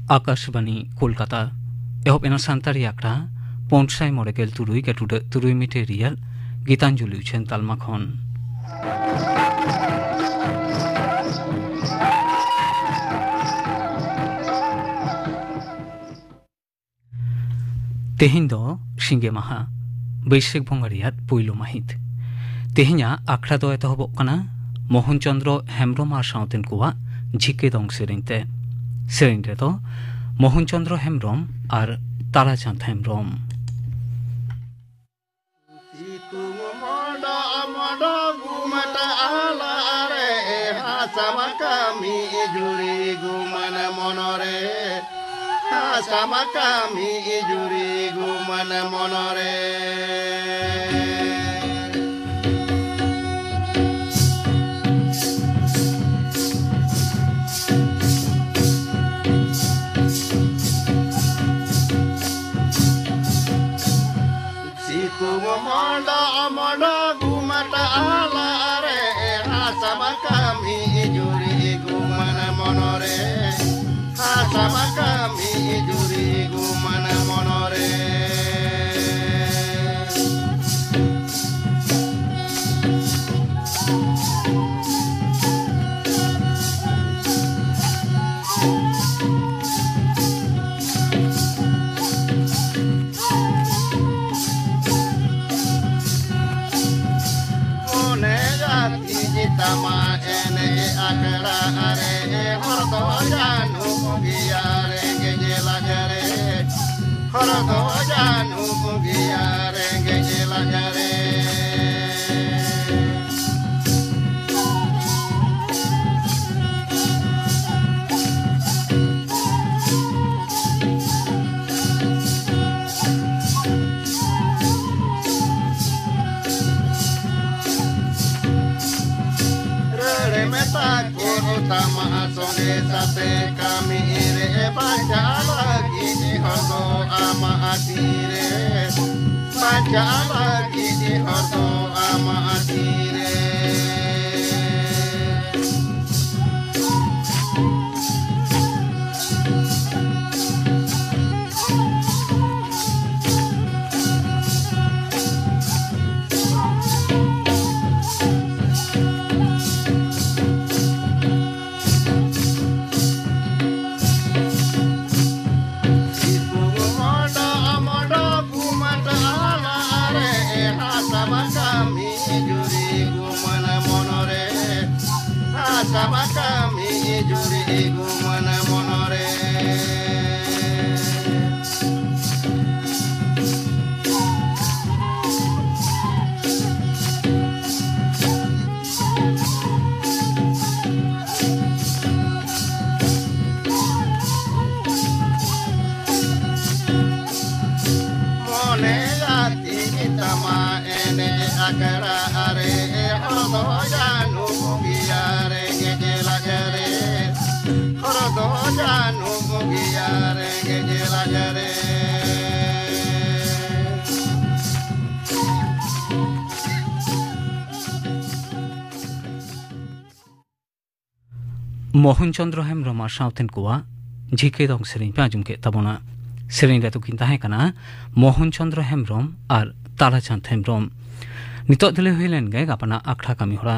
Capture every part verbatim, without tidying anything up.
ᱟᱠᱟᱥᱵᱟᱱᱤ ᱠᱳᱞᱠᱟᱛᱟ᱾ ᱮᱦᱚᱵ ᱮᱱᱟ ᱥᱟᱱᱛᱟᱲᱤ ᱟᱠᱷᱲᱟ ᱯᱩᱱ ᱥᱟᱭ ᱢᱚᱬᱮ ᱜᱮᱞ ᱛᱩᱨᱩᱭ ᱜᱟᱹᱴᱩᱰᱟᱹᱜ ᱛᱩᱨᱩᱭ ᱢᱤᱴᱟᱨ ᱨᱤᱭᱟᱞ ᱜᱤᱛᱟᱧᱡᱚᱞᱤ ᱩᱪᱷᱟᱹᱱ ᱛᱟᱞᱢᱟ ᱠᱷᱚᱱ᱾ ᱛᱮᱦᱮᱧ ᱫᱚ ᱥᱤᱸᱜᱮ ᱢᱟᱦᱟ, ᱵᱟᱹᱭᱥᱟᱹᱠᱷ ᱵᱚᱸᱜᱟ ᱨᱮᱭᱟᱜ ᱯᱩᱭᱞᱩ ᱢᱟᱹᱦᱤᱛ᱾ ᱛᱮᱦᱮᱧᱟᱜ ᱟᱠᱷᱲᱟ ᱫᱚ ᱮᱛᱚᱦᱚᱵᱚᱜ ᱠᱟᱱᱟ ᱢᱳᱦᱚᱱ ᱪᱚᱸᱫᱽᱨᱚ ᱦᱮᱢᱵᱽᱨᱚᱢ ᱟᱨ ᱥᱟᱶᱛᱮᱱ ᱠᱚᱣᱟᱜ ᱡᱷᱤᱠᱮ ᱫᱚᱝ ᱥᱮᱨᱮᱧ ᱛᱮ᱾ ᱥᱮᱨᱮᱧ ᱨᱮᱫᱚ ᱢᱳᱦᱚᱱ ᱪᱚᱸᱫᱽᱨᱚ ᱦᱮᱢᱵᱽᱨᱚᱢ ᱟᱨ ᱛᱟᱨᱟᱪᱟᱸᱫᱽ ᱦᱮᱢᱵᱽᱨᱚᱢ᱾ ᱥᱤᱛᱩᱝ ᱢᱚᱰᱚ ᱢᱚᱰᱚ ᱜᱩᱢᱟᱹᱴ ᱟᱞᱟ ᱨᱮ, ᱦᱟᱥᱟᱢ ᱠᱟᱹᱢᱤ ᱡᱩᱨᱤ ᱜᱩᱢᱟᱹᱱ ᱢᱚᱱᱚᱨᱮ, ᱦᱟᱥᱟᱢ ᱠᱟᱹᱢᱤ ᱡᱩᱨᱤ ᱜᱩᱢᱟᱹᱱ ᱢᱚᱱᱚᱨᱮ᱾ ᱥᱤᱛᱩᱝ ᱢᱚᱰᱚ ᱢᱚᱰᱚ ᱜᱩᱢᱟᱹᱴ ᱟᱞᱟ ᱨᱮ, ᱦᱟᱥᱟᱢ ᱠᱟᱹᱢᱤ ᱡᱩᱨᱤ ᱜᱩᱢᱟᱹᱱ ᱢᱚᱱᱚᱨᱮ, ᱦᱟᱥᱟᱢ ᱠᱟᱹᱢᱤ ᱡᱩᱨᱤ ᱜᱩᱢᱟᱹᱱ ᱢᱚᱱᱚᱨᱮ᱾ ᱢᱚᱱᱮ ᱜᱟᱛᱮ ᱛᱟᱢᱟ ᱮᱱᱮᱡ ᱟᱠᱷᱲᱟ ᱨᱮ, ᱦᱚᱲ ᱫᱚ ᱡᱟᱹᱱᱩᱢ ᱜᱮᱭᱟ ᱨᱮᱸᱜᱮᱡ ᱞᱟᱡ ᱨᱮ, ᱦᱚᱲ ᱫᱚ ᱡᱟᱹᱱᱩᱢ ᱜᱮᱭᱟ ᱨᱮᱸᱜᱮᱡ ᱞᱟᱡ ᱨᱮ᱾ ᱨᱟᱹᱲ ᱢᱮᱛᱟ ᱠᱚ ᱛᱟᱢᱟ ᱥᱚᱸᱜᱮ ᱥᱟᱛᱮ ᱠᱟᱹᱢᱤ ᱨᱮ, ᱵᱟᱧᱪᱟᱣ ᱞᱟᱹᱜᱤᱫ ᱦᱚᱲ ᱫᱚ ᱟᱢᱟᱜ ᱛᱤᱨᱮ, ᱵᱟᱧᱪᱟᱣ ᱞᱟᱹᱜᱤᱫ ᱦᱚᱲ ᱫᱚ ᱟᱢᱟᱜ ᱛᱤᱨᱮ᱾ ᱪᱩᱨᱤ ᱜᱩᱢᱟᱹᱱ ᱢᱚᱱᱨᱮ᱾ ᱢᱚᱱᱮ ᱞᱟᱹᱠᱛᱤ ᱜᱮ ᱛᱟᱢᱟ ᱮᱱᱮᱡ ᱟᱠᱷᱲᱟ ᱨᱮ, ᱦᱚᱲ ᱫᱚ ᱡᱟᱹᱱᱩᱢ ᱜᱮᱭᱟ ᱨᱮᱸᱜᱮᱡ ᱞᱟᱡ ᱨᱮ, ᱦᱚᱲ ᱫᱚ ᱡᱟᱹᱱᱩᱢ ᱜᱮᱭᱟ ᱨᱮᱸᱜᱮᱡ ᱞᱟᱡ ᱨᱮ᱾ ᱢᱳᱦᱚᱱ ᱪᱚᱸᱫᱽᱨᱚ ᱦᱮᱢᱵᱽᱨᱚᱢ ᱟᱨ ᱥᱟᱶᱛᱮᱱ ᱠᱚᱣᱟᱜ ᱡᱷᱤᱠᱮ ᱫᱚᱝ ᱥᱮᱨᱮᱧ ᱯᱮ ᱟᱸᱡᱚᱢ ᱠᱮᱫ ᱛᱟᱵᱚᱱᱟ᱾ ᱥᱮᱨᱮᱧ ᱨᱮ ᱫᱚᱠᱤᱱ ᱛᱟᱦᱮᱸ ᱠᱟᱱᱟ ᱢᱳᱦᱚᱱ ᱪᱚᱸᱫᱽᱨᱚ ᱦᱮᱢᱵᱽᱨᱚᱢ ᱟᱨ ᱛᱟᱨᱟᱪᱟᱸᱫᱽ ᱦᱮᱢᱵᱽᱨᱚᱢ᱾ ᱱᱤᱛᱚᱜ ᱫᱚ ᱞᱟᱹᱭ ᱦᱩᱭ ᱞᱮᱱ ᱜᱮ ᱜᱟᱯᱟᱱᱟᱜ ᱟᱠᱷᱲᱟ ᱠᱟᱹᱢᱤ ᱦᱚᱨᱟ᱾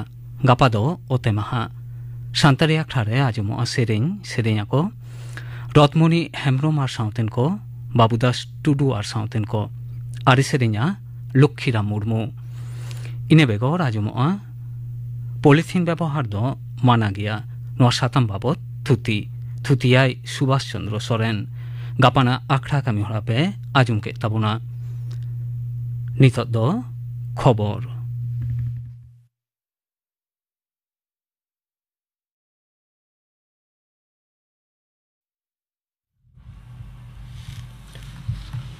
ᱜᱟᱯᱟ ᱫᱚ ᱚᱛᱮ ᱢᱟᱦᱟ᱾ ᱥᱟᱱᱛᱟᱲᱤ ᱟᱠᱷᱲᱟ ᱨᱮ ᱟᱸᱡᱚᱢᱚᱜᱼᱟ ᱥᱮᱨᱮᱧ, ᱥᱮᱨᱮᱧ ᱟᱠᱚ ᱨᱚᱛᱢᱚᱱᱤ ᱦᱮᱢᱵᱽᱨᱚᱢ ᱟᱨ ᱥᱟᱶᱛᱮᱱ ᱠᱚ, ᱵᱟᱵᱩᱫᱟᱥ ᱴᱩᱰᱩ ᱟᱨ ᱥᱟᱶᱛᱮᱱ ᱠᱚ, ᱟᱨᱮ ᱥᱮᱨᱮᱧᱟ ᱞᱚᱠᱠᱷᱤᱨᱟᱢ ᱢᱩᱨᱢᱩ᱾ ᱤᱱᱟᱹ ᱵᱮᱜᱚᱨ ᱟᱸᱡᱚᱢᱚᱜᱼᱟ ᱯᱚᱞᱤᱛᱷᱤᱱ ᱵᱮᱵᱚᱦᱟᱨ ᱫᱚ ᱢᱟᱱᱟ ᱜᱮᱭᱟ, ᱱᱚᱣᱟ ᱥᱟᱛᱟᱢ ᱵᱟᱵᱚᱛ ᱛᱷᱩᱛᱤ, ᱛᱷᱩᱛᱤᱭᱟᱭ ᱥᱩᱵᱷᱟᱥ ᱪᱚᱸᱫᱽᱨᱚ ᱥᱚᱨᱮᱱ᱾ ᱜᱟᱯᱟᱱᱟᱜ ᱟᱠᱷᱲᱟ ᱠᱟᱹᱢᱤ ᱦᱚᱨᱟ ᱯᱮ ᱟᱸᱡᱚᱢ ᱠᱮᱫ ᱛᱟᱵᱚᱱᱟ᱾ ᱱᱤᱛᱚᱜ ᱫᱚ ᱠᱷᱚᱵᱚᱨ᱾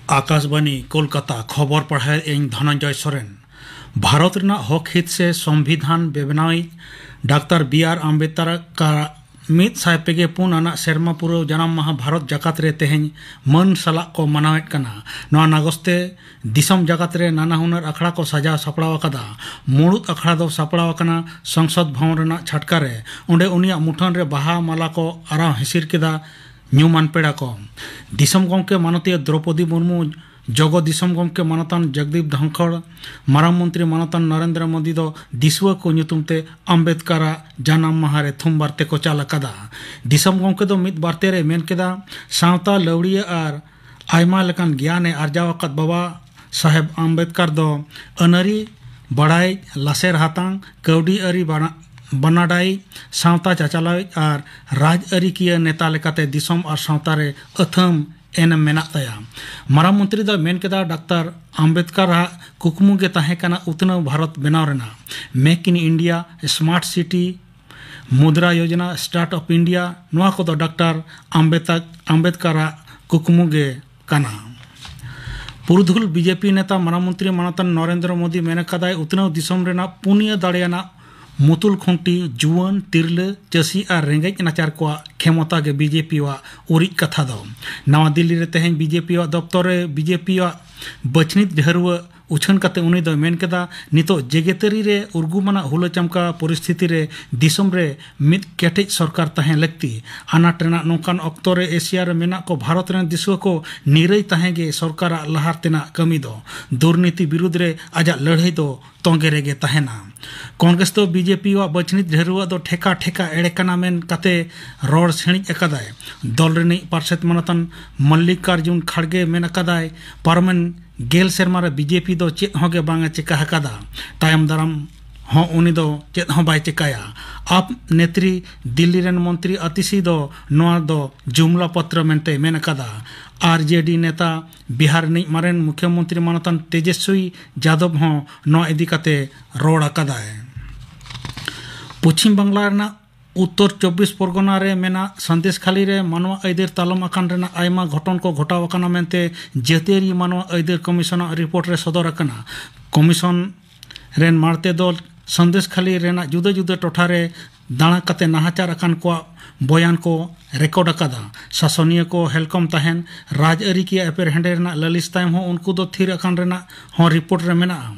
ᱟᱠᱟᱥᱵᱟᱱᱤ ᱠᱳᱞᱠᱟᱛᱟ, ᱠᱷᱚᱵᱚᱨ ᱯᱟᱲᱦᱟᱣᱮᱫ ᱟᱹᱧ ᱫᱷᱚᱱᱚᱱᱡᱚᱭ ᱥᱚᱨᱮᱱ᱾ ᱵᱷᱟᱨᱚᱛ ᱨᱮᱱᱟᱜ ᱦᱚᱠ ᱦᱤᱛ ᱥᱮ ᱥᱚᱝᱵᱤᱫᱷᱟᱱ ᱵᱮᱱᱟᱣᱤᱡ ᱰᱟᱠᱛᱟᱨ ᱵᱤ ᱟᱨ ᱟᱢᱵᱮᱫᱠᱟᱨ ᱟᱜ ᱢᱤᱫ ᱥᱟᱭ ᱯᱮ ᱜᱮ ᱯᱩᱱ ᱟᱱᱟᱜ ᱥᱮᱨᱢᱟ ᱯᱩᱨᱟᱹᱣ ᱡᱟᱱᱟᱢ ᱢᱟᱦᱟ ᱵᱷᱟᱨᱚᱛ ᱡᱟᱠᱟᱛ ᱨᱮ ᱛᱮᱦᱮᱧ ᱢᱟᱹᱱ ᱥᱟᱞᱟᱜ ᱠᱚ ᱢᱟᱱᱟᱣᱮᱫ ᱠᱟᱱᱟ᱾ ᱱᱚᱣᱟ ᱱᱟᱜᱚᱥ ᱛᱮ ᱫᱤᱥᱚᱢ ᱡᱟᱠᱟᱛ ᱨᱮ ᱱᱟᱱᱟ ᱦᱩᱱᱟᱹᱨ ᱟᱠᱷᱲᱟ ᱠᱚ ᱥᱟᱡᱟᱣ ᱥᱟᱯᱲᱟᱣ ᱟᱠᱟᱫᱟ᱾ ᱢᱩᱲᱩᱫ ᱟᱠᱷᱲᱟ ᱫᱚ ᱥᱟᱯᱲᱟᱣ ᱟᱠᱟᱱᱟ ᱥᱚᱝᱥᱚᱫ ᱵᱷᱚᱵᱚᱱ ᱨᱮᱱᱟᱜ ᱪᱷᱟᱴᱠᱟ ᱨᱮ᱾ ᱚᱸᱰᱮ ᱩᱱᱤᱭᱟᱜ ᱢᱩᱴᱷᱟᱹᱱ ᱨᱮ ᱵᱟᱦᱟ ᱢᱟᱞᱟ ᱠᱚ ᱟᱨᱟᱣ ᱦᱤᱥᱤᱨ ᱠᱮᱫᱟ ᱧᱩᱢᱟᱱ ᱯᱮᱲᱟ ᱠᱚ᱾ ᱫᱤᱥᱚᱢ ᱜᱚᱢᱠᱮ ᱢᱟᱱᱚᱛᱤᱭᱟᱹ ᱫᱨᱚᱯᱚᱫᱤ ᱢᱩᱨᱢᱩ, ᱡᱚᱜᱚ ᱫᱤᱥᱚᱢ ᱜᱚᱢᱠᱮ ᱢᱟᱱᱚᱛᱟᱱ ᱡᱚᱜᱽᱫᱤᱯ ᱫᱷᱚᱱᱠᱷᱚᱲ, ᱢᱟᱨᱟᱝ ᱢᱚᱱᱛᱨᱤ ᱢᱟᱱᱚᱛᱟᱱ ᱱᱚᱨᱮᱱᱫᱨᱚ ᱢᱳᱫᱤ ᱫᱚ ᱫᱤᱥᱩᱣᱟᱹ ᱠᱚ ᱧᱩᱛᱩᱢ ᱛᱮ ᱟᱢᱵᱮᱫᱠᱟᱨᱟᱜ ᱡᱟᱱᱟᱢ ᱢᱟᱦᱟ ᱨᱮ ᱛᱷᱩᱢ ᱵᱟᱨᱛᱮ ᱠᱚ ᱪᱟᱞ ᱟᱠᱟᱫᱟ᱾ ᱫᱤᱥᱚᱢ ᱜᱚᱢᱠᱮ ᱫᱚ ᱢᱤᱫ ᱵᱟᱨᱛᱮ ᱨᱮ ᱢᱮᱱ ᱠᱮᱫᱟ, ᱥᱟᱶᱛᱟ, ᱞᱟᱹᱣᱲᱤᱭᱟᱹ ᱟᱨ ᱟᱭᱢᱟ ᱞᱮᱠᱟᱱ ᱜᱮᱭᱟᱱ ᱮ ᱟᱨᱡᱟᱣ ᱟᱠᱟᱫ ᱵᱟᱵᱟ ᱥᱟᱦᱮᱵᱽ ᱟᱢᱵᱮᱫᱠᱟᱨ ᱫᱚ ᱟᱹᱱᱟᱹᱨᱤ ᱵᱟᱲᱟᱭ, ᱞᱟᱥᱮᱨ ᱦᱟᱛᱟᱝ, ᱠᱟᱹᱣᱰᱤ ᱟᱹᱨᱤ ᱵᱟᱱᱟ-, ᱵᱟᱱᱟᱰᱟᱭᱤᱡ, ᱥᱟᱶᱛᱟ ᱪᱟᱪᱟᱞᱟᱣᱤᱡ ᱟᱨ ᱨᱟᱡᱽᱟᱹᱨᱤᱠᱤᱭᱟᱹ ᱱᱮᱛᱟ ᱞᱮᱠᱟᱛᱮ ᱫᱤᱥᱚᱢ ᱟᱨ ᱥᱟᱶᱛᱟ ᱨᱮ ᱟᱹᱛᱷᱟᱹᱢ ᱮᱱᱮᱢ ᱢᱮᱱᱟᱜ ᱛᱟᱭᱟ᱾ ᱢᱟᱨᱟᱝ ᱢᱚᱱᱛᱨᱤ ᱫᱚᱭ ᱢᱮᱱ ᱠᱮᱫᱟ, ᱰᱟᱠᱛᱟᱨ ᱟᱢᱵᱮᱫᱠᱟᱨ ᱟᱜ ᱠᱩᱠᱢᱩ ᱜᱮ ᱛᱟᱦᱮᱸ ᱠᱟᱱᱟ ᱩᱛᱱᱟᱹᱣ ᱵᱷᱟᱨᱚᱛ ᱵᱮᱱᱟᱣ ᱨᱮᱱᱟᱜ᱾ Make in India, Smart City, ᱢᱩᱫᱽᱨᱟ ᱭᱳᱡᱚᱱᱟ, Start Up India, ᱱᱚᱣᱟ ᱠᱚᱫᱚ ᱰᱟᱠᱛᱟᱨ ᱟᱢᱵᱮᱫᱟ-, ᱟᱢᱵᱮᱫᱠᱟᱨᱟᱜ ᱠᱩᱠᱢᱩ ᱜᱮ ᱠᱟᱱᱟ᱾ ᱯᱩᱨᱩᱫᱷᱩᱞ ᱵᱤᱡᱮᱯᱤ ᱱᱮᱛᱟ ᱢᱟᱨᱟᱝ ᱢᱚᱱᱛᱨᱤ ᱢᱟᱱᱚᱛᱟᱱ ᱱᱚᱨᱮᱱᱫᱨᱚ ᱢᱳᱫᱤ ᱢᱮᱱ ᱟᱠᱟᱫᱟᱭ, ᱩᱛᱱᱟᱹᱣ ᱫᱤᱥᱚᱢ ᱨᱮᱱᱟᱜ ᱯᱩᱱᱭᱟᱹ ᱫᱟᱲᱮᱭᱟᱱᱟᱜ ᱢᱩᱛᱩᱞ ᱠᱷᱩᱱᱴᱤ ᱡᱩᱣᱟᱹᱱ, ᱛᱤᱨᱞᱟᱹ, ᱪᱟᱹᱥᱤ ᱟᱨ ᱨᱮᱸᱜᱮᱡ ᱱᱟᱪᱟᱨ ᱠᱚᱣᱟᱜ ᱠᱷᱮᱢᱚᱛᱟ ᱜᱮ ᱵᱤᱡᱮᱯᱤ ᱣᱟᱜ ᱩᱨᱤᱡ ᱠᱟᱛᱷᱟ ᱫᱚ᱾ ᱱᱟᱣᱟ ᱫᱤᱞᱞᱤ ᱨᱮ ᱛᱮᱦᱮᱧ ᱵᱤᱡᱮᱯᱤ ᱣᱟᱜ ᱫᱚᱯᱛᱚᱨ ᱨᱮ ᱵᱤᱡᱮᱯᱤ ᱣᱟᱜ ᱵᱟᱪᱷᱱᱤᱛ ᱰᱷᱟᱹᱨᱣᱟᱹᱜ ᱩᱪᱷᱟᱹᱱ ᱠᱟᱛᱮ ᱩᱱᱤ ᱫᱚᱭ ᱢᱮᱱ ᱠᱮᱫᱟ, ᱱᱤᱛᱚᱜ ᱡᱮᱜᱮᱛᱟᱹᱨᱤ ᱨᱮ ᱩᱨᱜᱩᱢᱟᱱᱟᱜ ᱦᱩᱞᱟᱹ ᱪᱟᱢᱠᱟ ᱯᱚᱨᱤᱥᱛᱷᱤᱛᱤ ᱨᱮ ᱫᱤᱥᱚᱢ ᱨᱮ ᱢᱤᱫ ᱠᱮᱴᱮᱡ ᱥᱚᱨᱠᱟᱨ ᱛᱟᱦᱮᱸ ᱞᱟᱹᱠᱛᱤ᱾ ᱟᱱᱟᱴ ᱨᱮᱱᱟᱜ ᱱᱚᱝᱠᱟᱱ ᱚᱠᱛᱚ ᱨᱮ ᱮᱥᱤᱭᱟ ᱨᱮ ᱢᱮᱱᱟᱜ ᱠᱚ ᱵᱷᱟᱨᱚᱛ ᱨᱮᱱ ᱫᱤᱥᱩᱣᱟᱹ ᱠᱚ ᱱᱤᱨᱟᱹᱭ ᱛᱟᱦᱮᱸ ᱜᱮ ᱥᱚᱨᱠᱟᱨᱟᱜ ᱞᱟᱦᱟ ᱛᱮᱱᱟᱜ ᱠᱟᱹᱢᱤ ᱫᱚ᱾ ᱫᱩᱨᱱᱤᱛᱤ ᱵᱤᱨᱩᱫᱽ ᱨᱮ ᱟᱡᱟᱜ ᱞᱟᱹᱲᱦᱟᱹᱭ ᱫᱚ ᱛᱚᱸᱜᱮ ᱨᱮᱜᱮ ᱛᱟᱦᱮᱱᱟ᱾ ᱠᱚᱝᱜᱨᱮᱥ ᱫᱚ ᱵᱤᱡᱮᱯᱤ ᱣᱟᱜ ᱵᱟᱪᱷᱱᱤᱛ ᱰᱷᱟᱹᱨᱣᱟᱹᱜ ᱫᱚ ᱴᱷᱮᱠᱟ ᱴᱷᱮᱠᱟ ᱮᱲᱮ ᱠᱟᱱᱟ ᱢᱮᱱ ᱠᱟᱛᱮ ᱨᱚᱲ ᱥᱤᱬᱤᱡ ᱟᱠᱟᱫᱟᱭ᱾ ᱫᱚᱞ ᱨᱤᱱᱤᱡ ᱯᱟᱨᱥᱮᱛ ᱢᱟᱱᱚᱛᱟᱱ ᱢᱚᱞᱞᱤᱠᱟᱨᱡᱩᱱ ᱠᱷᱟᱲᱜᱮ ᱢᱮᱱ ᱟᱠᱟᱫᱟᱭ, ᱯᱟᱨᱚᱢᱮᱱ ᱜᱮᱞ ᱥᱮᱨᱢᱟ ᱨᱮ ᱵᱤᱡᱮᱯᱤ ᱫᱚ ᱪᱮᱫ ᱦᱚᱸ ᱜᱮ ᱵᱟᱝ ᱮ ᱪᱮᱠᱟ ᱟᱠᱟᱫᱟ᱾ ᱛᱟᱭᱚᱢ ᱫᱟᱨᱟᱢ ᱦᱚᱸ ᱩᱱᱤ ᱫᱚ ᱪᱮᱫ ᱦᱚᱸ ᱵᱟᱭ ᱪᱮᱠᱟᱭᱟ᱾ ᱟᱯ ᱱᱮᱛᱨᱤ ᱫᱤᱞᱞᱤ ᱨᱮᱱ ᱢᱚᱱᱛᱨᱤ ᱟᱛᱤᱥᱤ ᱫᱚ ᱱᱚᱣᱟ ᱫᱚ ᱡᱩᱢᱞᱟ ᱯᱚᱛᱨᱚ ᱢᱮᱱᱛᱮ ᱢᱮᱱ ᱟᱠᱟᱫᱟ᱾ ᱟᱨᱡᱮᱰᱤ ᱱᱮᱛᱟ ᱵᱤᱦᱟᱨ ᱨᱤᱱᱤᱡ ᱢᱟᱨᱮᱱ ᱢᱩᱠᱷᱭᱚᱢᱚᱱᱛᱨᱤ ᱢᱟᱱᱚᱛᱟᱱ ᱛᱮᱡᱚᱥᱣᱤ ᱡᱟᱫᱚᱵ ᱦᱚᱸ ᱱᱚᱣᱟ ᱤᱫᱤ ᱠᱟᱛᱮ ᱨᱚᱲ ᱟᱠᱟᱫᱟᱭ᱾ ᱯᱚᱪᱷᱤᱢ ᱵᱟᱝᱞᱟ ᱨᱮᱱᱟᱜ ᱩᱛᱛᱚᱨ ᱪᱚᱵᱵᱤᱥ ᱯᱚᱨᱜᱚᱱᱟ ᱨᱮ ᱢᱮᱱᱟᱜ ᱥᱟᱸᱫᱮᱥᱠᱷᱟᱞᱤ ᱨᱮ ᱢᱟᱱᱣᱟ ᱟᱹᱭᱫᱟᱹᱨ ᱛᱟᱞᱚᱢ ᱟᱠᱟᱱ ᱨᱮᱱᱟᱜ ᱟᱭᱢᱟ ᱜᱷᱚᱴᱚᱱ ᱠᱚ ᱜᱷᱚᱴᱟᱣ ᱟᱠᱟᱱᱟ ᱢᱮᱱᱛᱮ ᱡᱟᱹᱛᱤᱭᱟᱹᱨᱤ ᱢᱟᱱᱣᱟ ᱟᱹᱭᱫᱟᱹᱨ ᱠᱚᱢᱤᱥᱚᱱᱟᱜ ᱨᱤᱯᱳᱨᱴ ᱨᱮ ᱥᱚᱫᱚᱨ ᱟᱠᱟᱱᱟ᱾ ᱠᱚᱢᱤᱥᱚᱱ ᱨᱮᱱ ᱢᱟᱲᱛᱮ ᱫᱚ ᱥᱟᱸᱫᱮᱥᱠᱷᱟᱞᱤ ᱨᱮᱱᱟᱜ ᱡᱩᱫᱟᱹ ᱡᱩᱫᱟᱹ ᱴᱚᱴᱷᱟ ᱨᱮ ᱫᱟᱬᱟ ᱠᱟᱛᱮ ᱱᱟᱦᱟᱪᱟᱨ ᱟᱠᱟᱱ ᱠᱚᱣᱟᱜ ᱵᱚᱭᱟᱱ ᱠᱚ ᱨᱮᱠᱚᱨᱰ ᱟᱠᱟᱫᱟ᱾ ᱥᱟᱥᱚᱱᱤᱭᱟᱹ ᱠᱚ ᱦᱮᱞᱠᱚᱢ ᱛᱟᱦᱮᱱ, ᱨᱟᱡᱽᱟᱹᱨᱤ ᱠᱤᱭᱟᱹ ᱮᱯᱮᱨᱦᱮᱸᱰᱮ ᱨᱮᱱᱟᱜ ᱞᱟᱹᱞᱤᱥ ᱛᱟᱭᱚᱢ ᱦᱚᱸ ᱩᱱᱠᱩ ᱫᱚ ᱛᱷᱤᱨ ᱟᱠᱟᱱ ᱨᱮᱱᱟᱜ ᱦᱚᱸ ᱨᱤᱯᱳᱨᱴ ᱨᱮ ᱢᱮᱱᱟᱜᱼᱟ᱾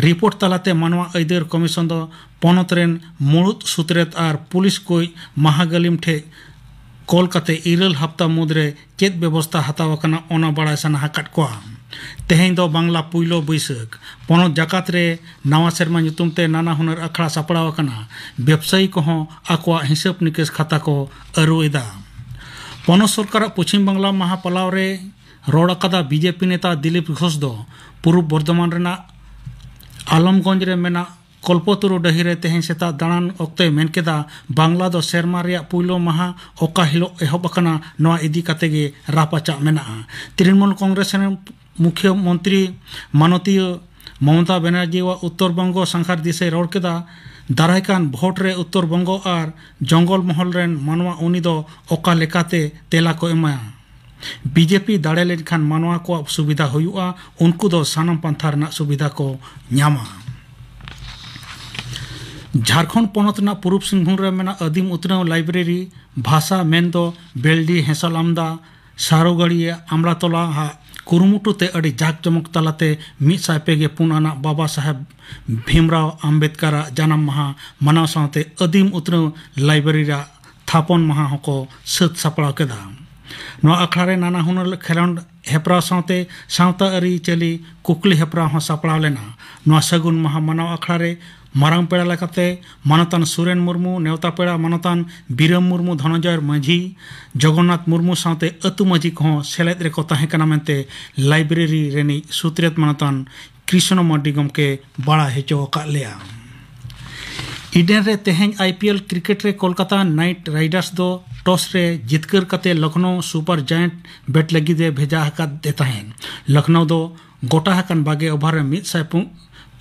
ᱨᱤᱯᱳᱨᱴ ᱛᱟᱞᱟᱛᱮ ᱢᱟᱱᱣᱟ ᱟᱹᱭᱫᱟᱹᱨ ᱠᱚᱢᱤᱥᱚᱱ ᱫᱚ ᱯᱚᱱᱚᱛ ᱨᱮᱱ ᱢᱩᱲᱩᱫ ᱥᱩᱛᱨᱮᱛ ᱟᱨ ᱯᱩᱞᱤᱥ ᱠᱚ ᱢᱟᱦᱟᱜᱟᱹᱞᱤᱢ ᱴᱷᱮᱱ ᱠᱚᱞ ᱠᱟᱛᱮ ᱤᱨᱟᱹᱞ ᱦᱟᱯᱛᱟ ᱢᱩᱫᱽᱨᱮ ᱪᱮᱫ ᱵᱮᱵᱚᱥᱛᱟ ᱦᱟᱛᱟᱣ ᱟᱠᱟᱱᱟ, ᱚᱱᱟ ᱵᱟᱲᱟᱭ ᱥᱟᱱᱟ ᱟᱠᱟᱫ ᱠᱚᱣᱟ᱾ ᱛᱮᱦᱮᱧ ᱫᱚ ᱵᱟᱝᱞᱟ ᱯᱩᱭᱞᱩ ᱵᱟᱹᱭᱥᱟᱹᱠᱷ᱾ ᱯᱚᱱᱚᱛ ᱡᱟᱠᱟᱛ ᱨᱮ ᱱᱟᱣᱟ ᱥᱮᱨᱢᱟ ᱧᱩᱛᱩᱢ ᱛᱮ ᱱᱟᱱᱟ ᱦᱩᱱᱟᱹᱨ ᱟᱠᱷᱲᱟ ᱥᱟᱯᱲᱟᱣ ᱟᱠᱟᱱᱟ᱾ ᱵᱮᱵᱽᱥᱟᱭᱤ ᱠᱚᱦᱚᱸ ᱟᱠᱚᱣᱟᱜ ᱦᱤᱥᱟᱹᱵ ᱱᱤᱠᱟᱹᱥ ᱠᱷᱟᱛᱟ ᱠᱚ ᱟᱹᱨᱩ ᱮᱫᱟ᱾ ᱯᱚᱱᱚᱛ ᱥᱚᱨᱠᱟᱨᱟᱜ ᱯᱚᱪᱷᱤᱢ ᱵᱟᱝᱞᱟ ᱢᱟᱦᱟ ᱯᱟᱞᱟᱣ ᱨᱮ ᱨᱚᱲ ᱟᱠᱟᱫᱟ ᱵᱤᱡᱮᱯᱤ ᱱᱮᱛᱟ ᱫᱤᱞᱤᱯ ᱜᱷᱳᱥ ᱫᱚ ᱯᱩᱨᱩᱵ ᱵᱚᱨᱫᱷᱚᱢᱟᱱ ᱨᱮᱱᱟᱜ ᱟᱞᱚᱢᱜᱚᱸᱡᱽ ᱨᱮ ᱢᱮᱱᱟᱜ ᱠᱚᱞᱯᱚᱛᱚᱨᱩ ᱰᱟᱹᱦᱤ ᱨᱮ ᱛᱮᱦᱮᱧ ᱥᱮᱛᱟᱜ ᱫᱟᱬᱟᱱ ᱚᱠᱛᱮᱭ ᱢᱮᱱ ᱠᱮᱫᱟ, ᱵᱟᱝᱞᱟ ᱫᱚ ᱥᱮᱨᱢᱟ ᱨᱮᱭᱟᱜ ᱯᱩᱭᱞᱩ ᱢᱟᱦᱟ ᱚᱠᱟ ᱦᱤᱞᱳᱜ ᱮᱦᱚᱵ ᱟᱠᱟᱱᱟ, ᱱᱚᱣᱟ ᱤᱫᱤ ᱠᱟᱛᱮ ᱜᱮ ᱨᱟᱯᱟᱪᱟᱜ ᱢᱮᱱᱟᱜᱼᱟ᱾ ᱛᱨᱤᱱᱢᱩᱞ ᱠᱚᱝᱜᱨᱮᱥ ᱨᱮᱱ ᱢᱩᱠᱷᱭᱟᱹ ᱢᱚᱱᱛᱨᱤ ᱢᱟᱱᱚᱛᱤᱭᱟᱹ ᱢᱚᱢᱚᱛᱟ ᱵᱮᱱᱟᱨᱡᱤᱣᱟᱜ ᱩᱛᱛᱚᱨ ᱵᱚᱝᱜᱚ ᱥᱟᱸᱜᱷᱟᱨ ᱫᱤᱥᱟᱹᱭ ᱨᱚᱲ ᱠᱮᱫᱟ, ᱫᱟᱨᱟᱭ ᱠᱟᱱ ᱵᱷᱳᱴ ᱨᱮ ᱩᱛᱛᱚᱨ ᱵᱚᱝᱜᱚ ᱟᱨ ᱡᱚᱝᱜᱚᱞ ᱢᱚᱦᱚᱞ ᱨᱮᱱ ᱢᱟᱱᱣᱟ ᱩᱱᱤ ᱫᱚ ᱚᱠᱟ ᱞᱮᱠᱟᱛᱮ ᱛᱮᱞᱟ ᱠᱚ ᱮᱢᱟ᱾ ᱵᱤᱡᱮᱯᱤ ᱫᱟᱲᱮ ᱞᱮᱱᱠᱷᱟᱱ ᱢᱟᱱᱣᱟ ᱠᱚᱣᱟᱜ ᱥᱩᱵᱤᱫᱷᱟ ᱦᱩᱭᱩᱜᱼᱟ, ᱩᱱᱠᱩ ᱫᱚ ᱥᱟᱱᱟᱢ ᱯᱟᱱᱛᱷᱟ ᱨᱮᱱᱟᱜ ᱥᱩᱵᱤᱫᱷᱟ ᱠᱚ ᱧᱟᱢᱟ᱾ ᱡᱷᱟᱲᱠᱷᱚᱸᱰ ᱯᱚᱱᱚᱛ ᱨᱮᱱᱟᱜ ᱯᱩᱨᱩᱵ ᱥᱤᱝᱵᱷᱩᱢ ᱨᱮ ᱢᱮᱱᱟᱜ ᱟᱹᱫᱤᱢ ᱩᱛᱱᱟᱹᱣ ᱞᱟᱭᱵᱨᱮᱨᱤ ᱵᱷᱟᱥᱟ ᱢᱮᱱᱫᱚ ᱵᱮᱞᱰᱤ ᱦᱮᱸᱥᱟᱞ ᱟᱢᱫᱟ ᱥᱟᱨᱚᱜᱟᱲᱤᱭᱟᱹ ᱟᱢᱲᱟᱛᱚᱞᱟ ᱦᱟᱜ ᱠᱩᱨᱩᱢᱩᱴᱩ ᱛᱮ ᱟᱹᱰᱤ ᱡᱟᱠ ᱡᱚᱢᱚᱠ ᱛᱟᱞᱟᱛᱮ ᱢᱤᱫ ᱥᱟᱭ ᱯᱮ ᱜᱮ ᱯᱩᱱ ᱟᱱᱟᱜ ᱵᱟᱵᱟ ᱥᱟᱦᱮᱵᱽ ᱵᱷᱤᱢᱨᱟᱣ ᱟᱢᱵᱮᱫᱠᱟᱨᱟᱜ ᱡᱟᱱᱟᱢ ᱢᱟᱦᱟ ᱢᱟᱱᱟᱣ ᱥᱟᱶᱛᱮ ᱟᱹᱫᱤᱢ ᱩᱛᱱᱟᱹᱣ ᱞᱟᱭᱵᱨᱮᱨᱤ ᱨᱮᱭᱟᱜ ᱛᱷᱟᱯᱚᱱ ᱢᱟᱦᱟ ᱦᱚᱸᱠᱚ ᱥᱟᱹᱛ ᱥᱟᱯᱲᱟᱣ ᱠᱮᱫᱟ᱾ ᱱᱚᱣᱟ ᱟᱠᱷᱲᱟ ᱨᱮ ᱱᱟᱱᱟ ᱦᱩᱱᱟᱹᱨ ᱠᱷᱮᱞᱳᱸᱰ ᱦᱮᱯᱨᱟᱣ ᱥᱟᱶᱛᱮ ᱥᱟᱶᱛᱟ ᱟᱹᱨᱤᱪᱟᱹᱞᱤ ᱠᱩᱠᱞᱤ ᱦᱮᱯᱨᱟᱣ ᱦᱚᱸ ᱥᱟᱯᱲᱟᱣ ᱞᱮᱱᱟ᱾ ᱱᱚᱣᱟ ᱥᱟᱹᱜᱩᱱ ᱢᱟᱦᱟ ᱢᱟᱱᱟᱣ ᱟᱠᱷᱲᱟ ᱨᱮ ᱢᱟᱨᱟᱝ ᱯᱮᱲᱟ ᱞᱮᱠᱟᱛᱮ ᱢᱟᱱᱚᱛᱟᱱ ᱥᱩᱨᱮᱱ ᱢᱩᱨᱢᱩ, ᱱᱮᱣᱛᱟ ᱯᱮᱲᱟ ᱢᱟᱱᱚᱛᱟᱱ ᱵᱤᱨᱟᱹᱢ ᱢᱩᱨᱢᱩ, ᱫᱷᱚᱱᱚᱱᱡᱚᱭ ᱢᱟᱹᱡᱷᱤ, ᱡᱚᱜᱚᱱᱱᱟᱛᱷ ᱢᱩᱨᱢᱩ ᱥᱟᱶᱛᱮ ᱟᱹᱛᱩ ᱢᱟᱹᱡᱷᱤ ᱠᱚᱦᱚᱸ ᱥᱮᱞᱮᱫ ᱨᱮᱠᱚ ᱛᱟᱦᱮᱸ ᱠᱟᱱᱟ ᱢᱮᱱᱛᱮ ᱞᱟᱭᱵᱨᱮᱨᱤ ᱨᱤᱱᱤᱡ ᱥᱩᱛᱨᱮᱛ ᱢᱟᱱᱚᱛᱟᱱ ᱠᱨᱤᱥᱱᱚ ᱢᱟᱨᱰᱤ ᱜᱚᱢᱠᱮ ᱵᱟᱲᱟᱭ ᱦᱚᱪᱚ ᱟᱠᱟᱫ ᱞᱮᱭᱟ᱾ ᱤᱰᱮᱱ ᱨᱮ ᱛᱮᱦᱮᱧ ᱟᱭᱯᱤᱮᱞ ᱠᱨᱤᱠᱮᱴ ᱨᱮ ᱠᱳᱞᱠᱟᱛᱟ ᱱᱟᱭᱤᱴ ᱨᱟᱭᱰᱟᱨᱥ ᱫᱚ ᱴᱚᱥ ᱨᱮ ᱡᱤᱛᱠᱟᱹᱨ ᱠᱟᱛᱮ ᱞᱚᱠᱷᱱᱚᱣ ᱥᱩᱯᱟᱨ ᱡᱟᱭᱮᱱᱴ ᱵᱮᱴ ᱞᱟᱹᱜᱤᱫ ᱮ ᱵᱷᱮᱡᱟ ᱟᱠᱟᱫ ᱮ ᱛᱟᱦᱮᱸᱫ᱾ ᱞᱚᱠᱷᱱᱚᱣ ᱫᱚ ᱜᱚᱴᱟ ᱟᱠᱟᱱ ᱵᱟᱜᱮ ᱳᱵᱷᱟᱨ ᱨᱮ ᱢᱤᱫ ᱥᱟᱭ ᱯᱩ-,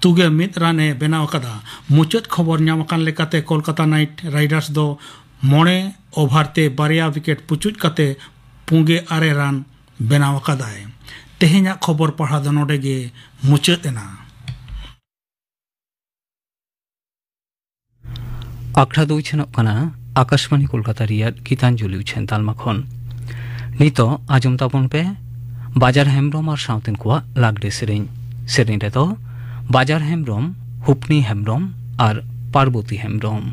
ᱛᱩᱜᱮ ᱢᱤᱫ ᱨᱟᱱ ᱮ ᱵᱮᱱᱟᱣ ᱟᱠᱟᱫᱟ᱾ ᱢᱩᱪᱟᱹᱫ ᱠᱷᱚᱵᱚᱨ ᱧᱟᱢ ᱟᱠᱟᱱ ᱞᱮᱠᱟᱛᱮ ᱠᱳᱞᱠᱟᱛᱟ ᱱᱟᱭᱤᱴ ᱨᱟᱭᱰᱟᱨᱥ ᱫᱚ ᱢᱚᱬᱮ ᱳᱵᱷᱟᱨ ᱛᱮ ᱵᱟᱨᱭᱟ ᱣᱤᱠᱮᱴ ᱯᱩᱪᱩᱡ ᱠᱟᱛᱮ ᱯᱩᱜᱮ ᱟᱨᱮ ᱨᱟᱱ ᱵᱮᱱᱟᱣ ᱟᱠᱟᱫᱟᱭ᱾ ᱛᱮᱦᱮᱧᱟᱜ ᱠᱷᱚᱵᱚᱨ ᱯᱟᱲᱦᱟᱣ ᱫᱚ ᱱᱚᱰᱮ ᱜᱮ ᱢᱩᱪᱟᱹᱫ ᱮᱱᱟ᱾ ᱟᱠᱷᱲᱟ ᱫᱚ ᱩᱪᱷᱟᱹᱱᱚᱜ ᱠᱟᱱᱟ ᱟᱠᱟᱥᱵᱟᱬᱤ ᱠᱳᱞᱠᱟᱛᱟ ᱨᱮᱭᱟᱜ ᱜᱤᱛᱟᱧᱡᱚᱞᱤ ᱩᱪᱷᱟᱹᱱ ᱛᱟᱞᱢᱟ ᱠᱷᱚᱱ᱾ ᱱᱤᱛᱚᱜ ᱟᱸᱡᱚᱢ ᱛᱟᱵᱚᱱ ᱯᱮ ᱵᱟᱡᱟᱨ ᱦᱮᱢᱵᱽᱨᱚᱢ ᱟᱨ ᱥᱟᱶᱛᱮᱱ ᱠᱚᱣᱟᱜ ᱞᱟᱜᱽᱲᱮ ᱥᱮᱨᱮᱧ᱾ ᱥᱮᱨᱮᱧ ᱨᱮᱫᱚ ᱵᱟᱡᱟᱨ ᱦᱮᱢᱵᱽᱨᱚᱢ, ᱦᱩᱯᱱᱤ ᱦᱮᱢᱵᱽᱨᱚᱢ ᱟᱨ ᱯᱟᱨᱵᱚᱛᱤ ᱦᱮᱢᱵᱽᱨᱚᱢ᱾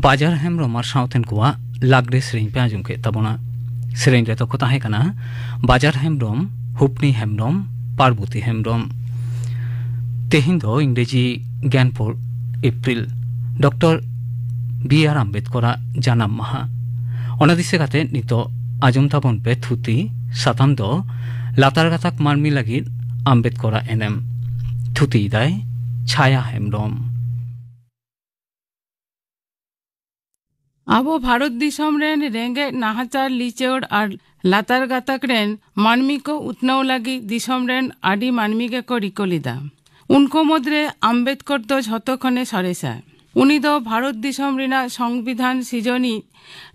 ᱵᱟᱡᱟᱨ ᱦᱮᱢᱵᱽᱨᱚᱢ ᱟᱨ ᱥᱟᱶᱛᱮᱱ ᱠᱚᱣᱟᱜ ᱞᱟᱜᱽᱲᱮ ᱥᱮᱨᱮᱧ ᱯᱮ ᱟᱸᱡᱚᱢ ᱠᱮᱫ ᱛᱟᱵᱚᱱᱟ᱾ ᱥᱮᱨᱮᱧ ᱨᱮᱫᱚ ᱠᱚ ᱛᱟᱦᱮᱸ ᱠᱟᱱᱟ ᱵᱟᱡᱟᱨ ᱦᱮᱢᱵᱽᱨᱚᱢ, ᱦᱩᱯᱱᱤ ᱦᱮᱢᱵᱽᱨᱚᱢ, ᱯᱟᱨᱵᱚᱛᱤ ᱦᱮᱢᱵᱽᱨᱚᱢ᱾ ᱛᱮᱦᱮᱧ ᱫᱚ ᱤᱝᱨᱮᱡᱤ ᱜᱮᱞ ᱯᱩᱱ ᱮᱯᱨᱤᱞ, ᱰᱚᱠᱴᱚᱨ ᱵᱤ ᱟᱨ ᱟᱢᱵᱮᱫᱠᱚᱨᱟᱜ ᱡᱟᱱᱟᱢ ᱢᱟᱦᱟ᱾ ᱚᱱᱟ ᱫᱤᱥᱟᱹ ᱠᱟᱛᱮ ᱱᱤᱛᱚᱜ ᱟᱸᱡᱚᱢ ᱛᱟᱵᱚᱱ ᱯᱮ ᱛᱷᱩᱛᱤ᱾ ᱥᱟᱛᱟᱢ ᱫᱚ ᱞᱟᱛᱟᱨ ᱜᱟᱛᱟᱠ ᱢᱟᱹᱱᱢᱤ ᱞᱟᱹᱜᱤᱫ ᱟᱢᱵᱮᱫᱠᱚᱨᱟᱜ ᱮᱱᱮᱢ᱾ ᱛᱷᱩᱛᱤᱭᱮᱫᱟᱭ ᱪᱷᱟᱭᱟ ᱦᱮᱢᱵᱽᱨᱚᱢ᱾ ᱟᱵᱚ ᱵᱷᱟᱨᱚᱛ ᱫᱤᱥᱚᱢ ᱨᱮᱱ ᱨᱮᱸᱜᱮᱡ ᱱᱟᱦᱟᱪᱟᱨ ᱞᱤᱪᱟᱹᱲ ᱟᱨ ᱞᱟᱛᱟᱨ ᱜᱟᱛᱟᱠ ᱨᱮᱱ ᱢᱟᱹᱱᱢᱤ ᱠᱚ ᱩᱛᱱᱟᱹᱣ ᱞᱟᱹᱜᱤᱫ ᱫᱤᱥᱚᱢ ᱨᱮᱱ ᱟᱹᱰᱤ ᱢᱟᱹᱱᱢᱤ ᱜᱮᱠᱚ ᱨᱤᱠᱟᱹ ᱞᱮᱫᱟ᱾ ᱩᱱᱠᱩ ᱢᱩᱫᱽᱨᱮ ᱟᱢᱵᱮᱫᱠᱚᱨ ᱫᱚ ᱡᱷᱚᱛᱚ ᱠᱷᱚᱱᱮ ᱥᱚᱨᱮᱥᱟ᱾ ᱩᱱᱤ ᱫᱚ ᱵᱷᱟᱨᱚᱛ ᱫᱤᱥᱚᱢ ᱨᱮᱱᱟᱜ ᱥᱚᱝᱵᱤᱫᱷᱟᱱ ᱥᱤᱡᱚᱱᱤᱡ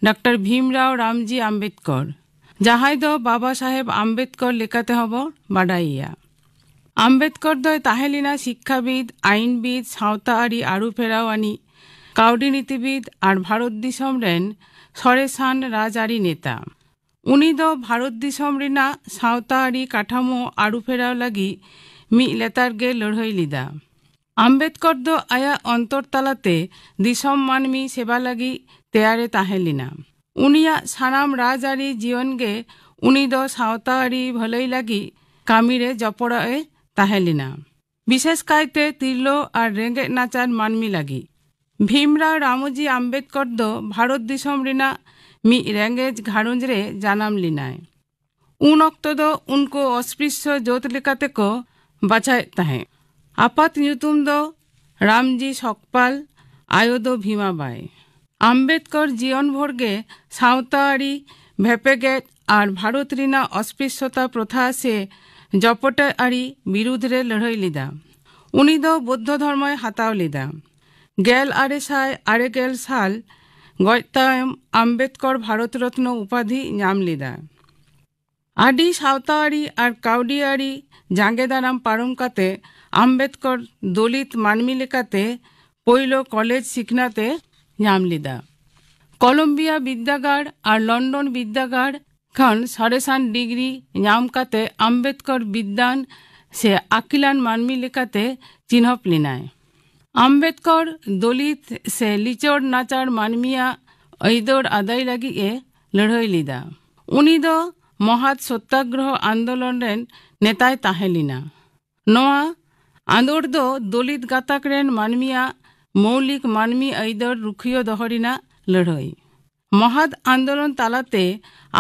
ᱰᱚᱠᱴᱚᱨ ᱵᱷᱤᱢᱨᱟᱣ ᱨᱟᱢᱡᱤ ᱟᱢᱵᱮᱫᱠᱚᱨ, ᱡᱟᱦᱟᱸᱭ ᱫᱚ ᱵᱟᱵᱟ ᱥᱟᱦᱮᱵᱽ ᱟᱢᱵᱮᱫᱠᱚᱨ ᱞᱮᱠᱟ ᱛᱮᱦᱚᱸ ᱵᱚ ᱵᱟᱰᱟᱭᱮᱭᱟ᱾ ᱟᱢᱵᱮᱫᱠᱚᱨ ᱫᱚᱭ ᱛᱟᱦᱮᱸ ᱞᱮᱱᱟ ᱥᱤᱠᱠᱷᱟᱵᱤᱫ, ᱟᱭᱤᱱᱵᱤᱫ, ᱥᱟᱶᱛᱟ ᱟᱹᱨᱤ ᱟᱹᱨᱩ ᱯᱷᱮᱨᱟᱣ ᱟᱹᱱᱤᱡ, ᱠᱟᱹᱣᱰᱤᱱᱤᱛᱤᱵᱤᱫ ᱟᱨ ᱵᱷᱟᱨᱚᱛ ᱫᱤᱥᱚᱢ ᱨᱮᱱ ᱥᱚᱨᱮᱥᱟᱱ ᱨᱟᱡᱽᱟᱹᱨᱤ ᱱᱮᱛᱟ᱾ ᱩᱱᱤ ᱫᱚ ᱵᱷᱟᱨᱚᱛ ᱫᱤᱥᱚᱢ ᱨᱮᱱᱟᱜ ᱥᱟᱶᱛᱟ ᱟᱹᱨᱤ ᱠᱟᱴᱷᱟᱢᱳ ᱟᱹᱨᱩ ᱯᱷᱮᱨᱟᱣ ᱞᱟᱹᱜᱤᱫ ᱢᱤᱫ ᱞᱮᱛᱟᱲ ᱜᱮ ᱞᱟᱹᱲᱦᱟᱹᱭ ᱞᱮᱫᱟ᱾ ᱟᱢᱵᱮᱫᱠᱚᱨ ᱫᱚ ᱟᱭᱟᱜ ᱚᱱᱛᱚᱨ ᱛᱟᱞᱟᱛᱮ ᱫᱤᱥᱚᱢ ᱢᱟᱹᱱᱢᱤ ᱥᱮᱵᱟ ᱞᱟᱹᱜᱤᱫ ᱛᱮᱭᱟᱨᱮ ᱛᱟᱦᱮᱸ ᱞᱮᱱᱟ᱾ ᱩᱱᱤᱭᱟᱜ ᱥᱟᱱᱟᱢ ᱨᱟᱡᱽᱟᱹᱨᱤ ᱡᱤᱭᱚᱱ ᱜᱮ ᱩᱱᱤ ᱫᱚ ᱥᱟᱶᱛᱟ ᱟᱹᱨᱤ ᱵᱷᱟᱹᱞᱟᱹᱭ ᱞᱟᱹᱜᱤᱫ ᱠᱟᱹᱢᱤ ᱨᱮ ᱡᱚᱯᱚᱲᱟᱣ ᱮ ᱛᱟᱦᱮᱸ ᱞᱮᱱᱟ, ᱵᱤᱥᱮᱥ ᱠᱟᱭᱛᱮ ᱛᱤᱨᱞᱟᱹ ᱟᱨ ᱨᱮᱸᱜᱮᱡ ᱱᱟᱪᱟᱨ ᱢᱟᱹᱱᱢᱤ ᱞᱟᱹᱜᱤᱫ᱾ ᱵᱷᱤᱢᱨᱟᱣ ᱨᱟᱢᱚᱡᱤ ᱟᱢᱵᱮᱫᱠᱚᱨ ᱫᱚ ᱵᱷᱟᱨᱚᱛ ᱫᱤᱥᱚᱢ ᱨᱮᱱᱟᱜ ᱢᱤᱫ ᱨᱮᱸᱜᱮᱡ ᱜᱷᱟᱨᱚᱸᱡᱽ ᱨᱮ ᱡᱟᱱᱟᱢ ᱞᱮᱱᱟᱭ᱾ ᱩᱱ ᱚᱠᱛᱚ ᱫᱚ ᱩᱱᱠᱩ ᱚᱥᱯᱨᱤᱥᱭᱚ ᱡᱟᱹᱛ ᱞᱮᱠᱟᱛᱮ ᱠᱚ ᱵᱟᱪᱷᱟᱣᱮᱫ ᱛᱟᱦᱮᱸᱫ᱾ ᱟᱯᱟᱛ ᱧᱩᱛᱩᱢ ᱫᱚ ᱨᱟᱢᱡᱤ ᱥᱚᱠᱯᱟᱞ, ᱟᱭᱳ ᱫᱚ ᱵᱷᱤᱢᱟᱵᱟᱭ᱾ ᱟᱢᱵᱮᱫᱠᱚᱨ ᱡᱤᱭᱚᱱ ᱵᱷᱳᱨ ᱜᱮ ᱥᱟᱶᱛᱟ ᱟᱹᱨᱤ ᱵᱷᱮᱯᱮᱜᱮᱫ ᱟᱨ ᱵᱷᱟᱨᱚᱛ ᱨᱮᱱᱟᱜ ᱚᱥᱯᱨᱤᱥᱭᱚᱛᱟ ᱯᱨᱚᱛᱷᱟ ᱥᱮ ᱡᱚᱯᱚᱴᱮ ᱟᱹᱨᱤ ᱵᱤᱨᱩᱫᱷ ᱨᱮ ᱞᱟᱹᱲᱦᱟᱹᱭ ᱞᱮᱫᱟ᱾ ᱩᱱᱤ ᱫᱚ ᱵᱳᱫᱽᱫᱷᱚ ᱫᱷᱚᱨᱢᱚᱭ ᱦᱟᱛᱟᱣ ᱞᱮᱫᱟ᱾ ᱜᱮᱞ ᱟᱨᱮ ᱥᱟᱭ ᱟᱨᱮ ᱜᱮᱞ ᱥᱟᱞ ᱜᱚᱡ ᱛᱟᱭᱚᱢ ᱟᱢᱵᱮᱫᱠᱚᱨ ᱵᱷᱟᱨᱚᱛ ᱨᱚᱛᱱᱚ ᱩᱯᱟᱫᱷᱤ ᱧᱟᱢ ᱞᱮᱫᱟ᱾ ᱟᱹᱰᱤ ᱥᱟᱶᱛᱟ ᱟᱹᱨᱤ ᱟᱨ ᱠᱟᱹᱣᱰᱤ ᱟᱹᱨᱤ ᱡᱟᱸᱜᱮ ᱫᱟᱨᱟᱢ ᱯᱟᱨᱚᱢ ᱠᱟᱛᱮ ᱟᱢᱵᱮᱫᱠᱚᱨ ᱫᱚᱞᱤᱛ ᱢᱟᱹᱱᱢᱤ ᱞᱮᱠᱟᱛᱮ ᱯᱳᱭᱞᱳ ᱠᱚᱞᱮᱡᱽ ᱥᱤᱠᱷᱱᱟᱹᱛ ᱮ ᱧᱟᱢ ᱞᱮᱫᱟ᱾ ᱠᱚᱞᱚᱢᱵᱤᱭᱟ ᱵᱤᱨᱫᱟᱹᱜᱟᱲ ᱟᱨ ᱞᱚᱱᱰᱚᱱ ᱵᱤᱨᱫᱟᱹᱜᱟᱲ ᱠᱷᱚᱱ ᱥᱚᱨᱮᱥᱟᱱ ᱰᱤᱜᱽᱨᱤ ᱧᱟᱢ ᱠᱟᱛᱮ ᱟᱢᱵᱮᱫᱠᱚᱨ ᱵᱤᱫᱽᱫᱟᱱ ᱥᱮ ᱟᱹᱠᱤᱞᱟᱱ ᱢᱟᱹᱱᱢᱤ ᱞᱮᱠᱟᱛᱮ ᱪᱤᱱᱦᱟᱹᱯ ᱞᱮᱱᱟᱭ᱾ ᱟᱢᱵᱮᱫᱠᱚᱨ ᱫᱚᱞᱤᱛ ᱥᱮ ᱞᱤᱪᱟᱹᱲ ᱱᱟᱪᱟᱲ ᱢᱟᱹᱱᱢᱤᱭᱟᱜ ᱟᱹᱭᱫᱟᱹᱨ ᱟᱹᱫᱟᱹᱭ ᱞᱟᱹᱜᱤᱫ ᱮ ᱞᱟᱹᱲᱦᱟᱹᱭ ᱞᱮᱫᱟ᱾ ᱩᱱᱤ ᱫᱚ ᱢᱚᱦᱟᱛ ᱥᱚᱛᱭᱟᱜᱨᱚᱦᱚ ᱟᱱᱫᱳᱞᱚᱱ ᱨᱮᱱ ᱱᱮᱛᱟᱭ ᱛᱟᱦᱮᱸ ᱞᱮᱱᱟ᱾ ᱱᱚᱣᱟ ᱟᱸᱫᱳᱲ ᱫᱚ ᱫᱚᱞᱤᱛ ᱜᱟᱛᱟᱠ ᱨᱮᱱ ᱢᱟᱹᱱᱢᱤᱭᱟᱜ ᱢᱳᱣᱞᱤᱠ ᱢᱟᱹᱱᱢᱤ ᱟᱹᱭᱫᱟᱹᱨ ᱨᱩᱠᱷᱤᱭᱟᱹ ᱫᱚᱦᱚ ᱨᱮᱱᱟᱜ ᱞᱟᱹᱲᱦᱟᱹᱭ᱾ ᱢᱚᱦᱟᱛ ᱟᱱᱫᱳᱞᱚᱱ ᱛᱟᱞᱟᱛᱮ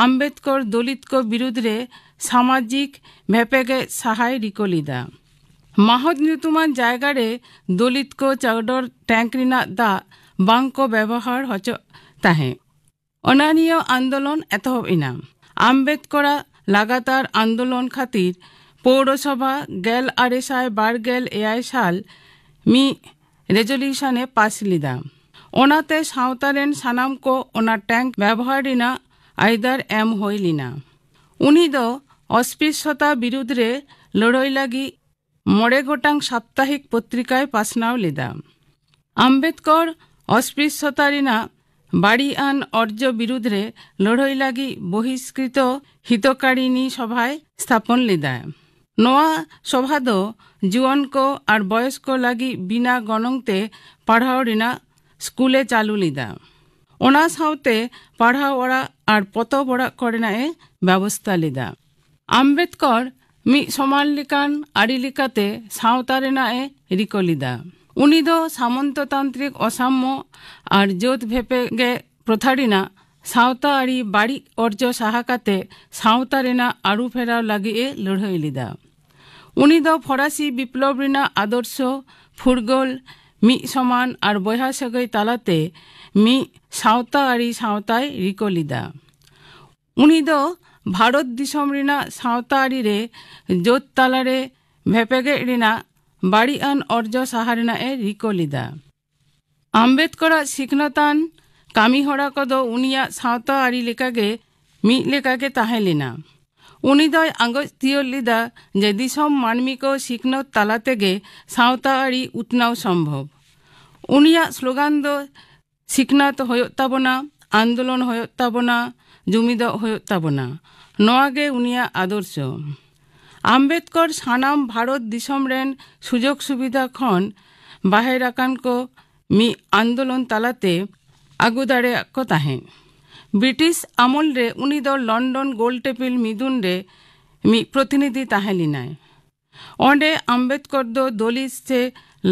ᱟᱢᱵᱮᱫᱠᱚᱨ ᱫᱚᱞᱤᱛ ᱠᱚ ᱵᱤᱨᱩᱫᱽ ᱨᱮ ᱥᱟᱢᱟᱡᱤᱠ ᱵᱷᱮᱯᱮᱜᱮ ᱥᱟᱦᱟᱭ ᱨᱤᱠᱟᱹ ᱞᱮᱫᱟ᱾ ᱢᱟᱦᱚᱛ ᱧᱩᱛᱩᱢᱟᱱ ᱡᱟᱭᱜᱟ ᱨᱮ ᱫᱚᱞᱤᱛ ᱠᱚ ᱪᱟᱣᱰᱚᱨ ᱴᱮᱝᱠ ᱨᱮᱱᱟᱜ ᱫᱟᱜ ᱵᱟᱝ ᱠᱚ ᱵᱮᱵᱚᱦᱟᱨ ᱦᱚᱪᱚᱜ ᱛᱟᱦᱮᱸᱫ᱾ ᱚᱱᱟᱱᱤᱭᱟᱹ ᱟᱱᱫᱳᱞᱚᱱ ᱮᱛᱚᱦᱚᱵ ᱮᱱᱟ᱾ ᱟᱢᱵᱮᱫᱠᱚᱨᱟᱜ ᱞᱟᱜᱟᱛᱟᱨ ᱟᱱᱫᱳᱞᱚᱱ ᱠᱷᱟᱹᱛᱤᱨ ᱯᱳᱣᱨᱚᱥᱚᱵᱷᱟ ᱜᱮᱞ ᱟᱨᱮ ᱥᱟᱭ ᱵᱟᱨ ᱜᱮᱞ ᱮᱭᱟᱭ ᱥᱟᱞ ᱢᱤᱫ ᱨᱮᱡᱚᱞᱤᱭᱩᱥᱚᱱ ᱮ ᱯᱟᱥ ᱞᱮᱫᱟ᱾ ᱚᱱᱟᱛᱮ ᱥᱟᱶᱛᱟ ᱨᱮᱱ ᱥᱟᱱᱟᱢ ᱠᱚ ᱚᱱᱟ ᱴᱮᱝᱠ ᱵᱮᱵᱚᱦᱟᱨ ᱨᱮᱱᱟᱜ ᱟᱹᱭᱫᱟᱹᱨ ᱮᱢ ᱦᱩᱭ ᱞᱮᱱᱟ᱾ ᱩᱱᱤ ᱫᱚ ᱚᱥᱯᱨᱤᱥᱥᱚᱛᱟ ᱵᱤᱨᱩᱫᱽ ᱨᱮ ᱞᱟᱹᱲᱦᱟᱹᱭ ᱞᱟᱹᱜᱤᱫ ᱢᱚᱬᱮ ᱜᱚᱴᱟᱝ ᱥᱟᱯᱛᱟᱦᱤᱠ ᱯᱚᱛᱨᱤᱠᱟᱭ ᱯᱟᱥᱱᱟᱣ ᱞᱮᱫᱟ᱾ ᱟᱢᱵᱮᱫᱠᱚᱨ ᱚᱥᱯᱨᱤᱥᱥᱚᱛᱟ ᱨᱮᱱᱟᱜ ᱵᱟᱹᱲᱤᱡ ᱟᱱ ᱚᱨᱡᱚ ᱵᱤᱨᱩᱫᱽ ᱨᱮ ᱞᱟᱹᱲᱦᱟᱹᱭ ᱞᱟᱹᱜᱤᱫ ᱵᱚᱦᱤᱥᱠᱨᱤᱛᱚ ᱦᱤᱛᱚᱠᱟᱨᱤᱱᱤ ᱥᱚᱵᱷᱟᱭ ᱥᱛᱷᱟᱯᱚᱱ ᱞᱮᱫᱟ᱾ ᱱᱚᱣᱟ ᱥᱚᱵᱷᱟ ᱫᱚ ᱡᱩᱣᱟᱹᱱ ᱠᱚ ᱟᱨ ᱵᱚᱭᱚᱥ ᱠᱚ ᱞᱟᱹᱜᱤᱫ ᱵᱤᱱᱟ ᱜᱚᱱᱚᱝ ᱛᱮ ᱯᱟᱲᱦᱟᱣ ᱨᱮᱱᱟᱜ ᱥᱠᱩᱞᱮ ᱪᱟᱹᱞᱩ ᱞᱮᱫᱟ᱾ ᱚᱱᱟ ᱥᱟᱶᱛᱮ ᱯᱟᱲᱦᱟᱣ ᱚᱲᱟᱜ ᱟᱨ ᱯᱚᱛᱚᱵ ᱚᱲᱟᱜ ᱠᱚᱨᱮᱱᱟᱜ ᱮ ᱵᱮᱵᱚᱥᱛᱟ ᱞᱮᱫᱟ᱾ ᱟᱢᱵᱮᱫᱠᱚᱨ ᱢᱤᱫ ᱥᱚᱢᱟᱱ ᱞᱮᱠᱟᱱ ᱟᱹᱨᱤ ᱞᱮᱠᱟᱛᱮ ᱥᱟᱶᱛᱟ ᱨᱮᱱᱟᱜ ᱮ ᱨᱤᱠᱟᱹ ᱞᱮᱫᱟ᱾ ᱩᱱᱤ ᱫᱚ ᱥᱟᱢᱚᱱᱛᱚᱛᱟᱱᱛᱨᱤᱠ ᱚᱥᱟᱢᱢᱚ ᱟᱨ ᱡᱟᱹᱛ ᱵᱷᱮᱯᱮᱜᱮ ᱯᱨᱚᱛᱷᱟ ᱨᱮᱱᱟᱜ ᱥᱟᱶᱛᱟ ᱟᱹᱨᱤ ᱵᱟᱹᱲᱤᱡ ᱚᱨᱡᱚ ᱥᱟᱦᱟ ᱠᱟᱛᱮ ᱥᱟᱶᱛᱟ ᱨᱮᱱᱟᱜ ᱟᱹᱨᱩ ᱯᱷᱮᱨᱟᱣ ᱞᱟᱹᱜᱤᱫ ᱮ ᱞᱟᱹᱲᱦᱟᱹᱭ ᱞᱮᱫᱟ᱾ ᱩᱱᱤ ᱫᱚ ᱯᱷᱚᱨᱟᱥᱤ ᱵᱤᱯᱞᱚᱵ ᱨᱮᱱᱟᱜ ᱟᱫᱚᱨᱥᱚ, ᱯᱷᱩᱨᱜᱟᱹᱞ, ᱢᱤᱫ ᱥᱚᱢᱟᱱ ᱟᱨ ᱵᱚᱭᱦᱟ ᱥᱟᱹᱜᱟᱹᱭ ᱛᱟᱞᱟᱛᱮ ᱢᱤᱫ ᱥᱟᱶᱛᱟ ᱟᱹᱨᱤ ᱥᱟᱶᱛᱟᱭ ᱨᱤᱠᱟᱹ ᱞᱮᱫᱟ᱾ ᱩᱱᱤ ᱫᱚ ᱵᱷᱟᱨᱚᱛ ᱫᱤᱥᱚᱢ ᱨᱮᱱᱟᱜ ᱥᱟᱶᱛᱟ ᱟᱹᱨᱤ ᱨᱮ ᱡᱟᱹᱛ ᱛᱟᱞᱟᱨᱮ ᱵᱷᱮᱯᱮᱜᱮᱫ ᱨᱮᱱᱟᱜ ᱵᱟᱹᱲᱤᱡ ᱟᱱ ᱚᱨᱡᱚ ᱥᱟᱦᱟ ᱨᱮᱱᱟᱜ ᱮ ᱨᱤᱠᱟᱹ ᱞᱮᱫᱟ᱾ ᱟᱢᱵᱮᱫᱠᱚᱨᱟᱜ ᱥᱤᱠᱷᱱᱟᱹᱛᱟᱱ ᱠᱟᱹᱢᱤ ᱦᱚᱨᱟ ᱠᱚᱫᱚ ᱩᱱᱤᱭᱟᱜ ᱥᱟᱶᱛᱟ ᱟᱹᱨᱤ ᱞᱮᱠᱟᱜᱮ ᱢᱤᱫ ᱞᱮᱠᱟᱜᱮ ᱛᱟᱦᱮᱸ ᱞᱮᱱᱟ᱾ ᱩᱱᱤ ᱫᱚᱭ ᱟᱸᱜᱚᱪ ᱛᱤᱭᱳᱜ ᱞᱮᱫᱟ ᱡᱮ ᱫᱤᱥᱚᱢ ᱢᱟᱹᱱᱢᱤ ᱠᱚ ᱥᱤᱠᱷᱱᱟᱹᱛ ᱛᱟᱞᱟ ᱛᱮᱜᱮ ᱥᱟᱶᱛᱟ ᱟᱹᱨᱤ ᱩᱛᱱᱟᱹᱣ ᱥᱚᱢᱵᱷᱚᱵ᱾ ᱩᱱᱤᱭᱟᱜ ᱥᱞᱳᱜᱟᱱ ᱫᱚ ᱥᱤᱠᱷᱱᱟᱹᱛ ᱦᱩᱭᱩᱜ ᱛᱟᱵᱚᱱᱟ, ᱟᱱᱫᱳᱞᱚᱱ ᱦᱩᱭᱩᱜ ᱛᱟᱵᱚᱱᱟ, ᱡᱩᱢᱤᱫᱚᱜ ᱦᱩᱭᱩᱜ ᱛᱟᱵᱚᱱᱟ᱾ ᱱᱚᱣᱟ ᱜᱮ ᱩᱱᱤᱭᱟᱜ ᱟᱫᱚᱨᱥᱚ᱾ ᱟᱢᱵᱮᱫᱠᱚᱨ ᱥᱟᱱᱟᱢ ᱵᱷᱟᱨᱚᱛ ᱫᱤᱥᱚᱢ ᱨᱮᱱ ᱥᱩᱡᱳᱜᱽ ᱥᱩᱵᱤᱫᱷᱟ ᱠᱷᱚᱱ ᱵᱟᱦᱮᱨ ᱟᱠᱟᱱ ᱠᱚ ᱢᱤᱫ ᱟᱱᱫᱳᱞᱚᱱ ᱛᱟᱞᱟᱛᱮ ᱟᱹᱜᱩ ᱫᱟᱲᱮᱭᱟᱜ ᱠᱚ ᱛᱟᱦᱮᱸᱫ᱾ ᱵᱨᱤᱴᱤᱥ ᱟᱢᱚᱞ ᱨᱮ ᱩᱱᱤ ᱫᱚ ᱞᱚᱱᱰᱚᱱ ᱜᱳᱞᱴᱮᱯᱤᱞ ᱢᱤᱫᱩᱱ ᱨᱮ ᱢᱤᱫ ᱯᱨᱚᱛᱤᱱᱤᱫᱷᱤ ᱛᱟᱦᱮᱸ ᱞᱮᱱᱟᱭ᱾ ᱚᱸᱰᱮ ᱟᱢᱵᱮᱫᱠᱚᱨ ᱫᱚ ᱫᱚᱞᱤᱛ ᱥᱮ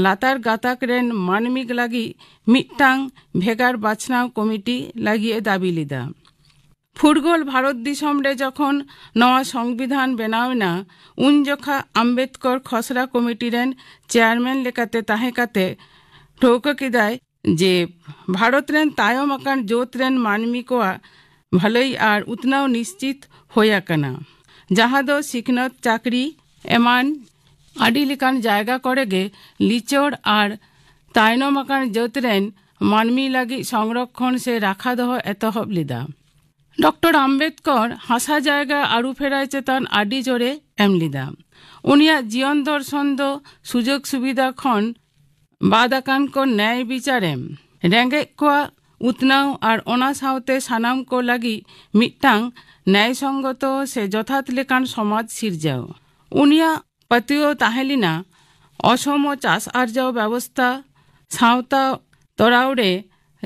ᱞᱟᱛᱟᱨ ᱜᱟᱛᱟᱠ ᱨᱮᱱ ᱢᱟᱹᱱᱢᱤ ᱞᱟᱹᱜᱤᱫ ᱢᱤᱫᱴᱟᱝ ᱵᱷᱮᱜᱟᱨ ᱵᱟᱪᱷᱱᱟᱣ ᱠᱚᱢᱤᱴᱤ ᱞᱟᱹᱜᱤᱫ ᱮ ᱫᱟᱹᱵᱤ ᱞᱮᱫᱟ᱾ ᱯᱷᱩᱨᱜᱟᱹᱞ ᱵᱷᱟᱨᱚᱛ ᱫᱤᱥᱚᱢ ᱨᱮ ᱡᱚᱠᱷᱚᱱ ᱱᱚᱣᱟ ᱥᱚᱝᱵᱤᱫᱷᱟᱱ ᱵᱮᱱᱟᱣ ᱮᱱᱟ, ᱩᱱ ᱡᱚᱠᱷᱟ ᱟᱢᱵᱮᱫᱠᱚᱨ ᱠᱷᱚᱥᱲᱟ ᱠᱚᱢᱤᱴᱤ ᱨᱮᱱ ᱪᱮᱭᱟᱨᱢᱮᱱ ᱞᱮᱠᱟᱛᱮ ᱛᱟᱦᱮᱸ ᱠᱟᱛᱮ ᱴᱷᱟᱹᱣᱠᱟᱹ ᱠᱮᱫᱟᱭ ᱡᱮ ᱵᱷᱟᱨᱚᱛ ᱨᱮᱱ ᱛᱟᱭᱚᱢ ᱟᱠᱟᱱ ᱡᱟᱹᱛ ᱨᱮᱱ ᱢᱟᱹᱱᱢᱤ ᱠᱚᱣᱟᱜ ᱵᱷᱟᱹᱞᱟᱹᱭ ᱟᱨ ᱩᱛᱱᱟᱹᱣ ᱱᱤᱥᱪᱤᱛ ᱦᱩᱭ ᱟᱠᱟᱱᱟ, ᱡᱟᱦᱟᱸ ᱫᱚ ᱥᱤᱠᱷᱱᱟᱹᱛ, ᱪᱟᱹᱠᱨᱤ ᱮᱢᱟᱱ ᱟᱹᱰᱤ ᱞᱮᱠᱟᱱ ᱡᱟᱭᱜᱟ ᱠᱚᱨᱮ ᱜᱮ ᱞᱤᱪᱟᱹᱲ ᱟᱨ ᱛᱟᱭᱱᱚᱢ ᱟᱠᱟᱱ ᱡᱟᱹᱛ ᱨᱮᱱ ᱢᱟᱹᱱᱢᱤ ᱞᱟᱹᱜᱤᱫ ᱥᱚᱝᱨᱚᱠᱷᱚᱱ ᱥᱮ ᱨᱟᱠᱷᱟ ᱫᱚᱦᱚ ᱮᱛᱚᱦᱚᱵ ᱞᱮᱫᱟ᱾ ᱰᱚᱠᱴᱚᱨ ᱟᱢᱵᱮᱫᱠᱚᱨ ᱦᱟᱥᱟ ᱡᱟᱭᱜᱟ ᱟᱹᱨᱩᱯᱷᱮᱨᱟᱣ ᱪᱮᱛᱟᱱ ᱟᱹᱰᱤ ᱡᱳᱨᱮ ᱮᱢ ᱞᱮᱫᱟ᱾ ᱩᱱᱤᱭᱟᱜ ᱡᱤᱭᱚᱱ ᱫᱚᱨᱥᱚᱱ ᱫᱚ ᱥᱩᱡᱳᱜᱽ ᱥᱩᱵᱤᱫᱷᱟ ᱠᱷᱚᱱ ᱵᱟᱫ ᱟᱠᱟᱱ ᱠᱚ ᱱᱮᱭ ᱵᱤᱪᱟᱨ ᱮᱢ, ᱨᱮᱸᱜᱮᱡ ᱠᱚᱣᱟᱜ ᱩᱛᱱᱟᱹᱣ ᱟᱨ ᱚᱱᱟ ᱥᱟᱶᱛᱮ ᱥᱟᱱᱟᱢ ᱠᱚ ᱞᱟᱹᱜᱤᱫ ᱢᱤᱫᱴᱟᱝ ᱱᱮᱭ ᱥᱚᱝᱜᱚᱛᱚ ᱥᱮ ᱡᱚᱛᱷᱟᱛ ᱞᱮᱠᱟᱱ ᱥᱚᱢᱟᱡᱽ ᱥᱤᱨᱡᱟᱹᱣ᱾ ᱩᱱᱤᱭᱟᱜ ᱯᱟᱹᱛᱭᱟᱹᱣ ᱛᱟᱦᱮᱸ ᱞᱮᱱᱟ ᱚᱥᱚᱢᱚ ᱪᱟᱥ ᱟᱨᱡᱟᱣ ᱵᱮᱵᱚᱥᱛᱷᱟ ᱥᱟᱶᱛᱟ ᱛᱚᱨᱟᱣ ᱨᱮ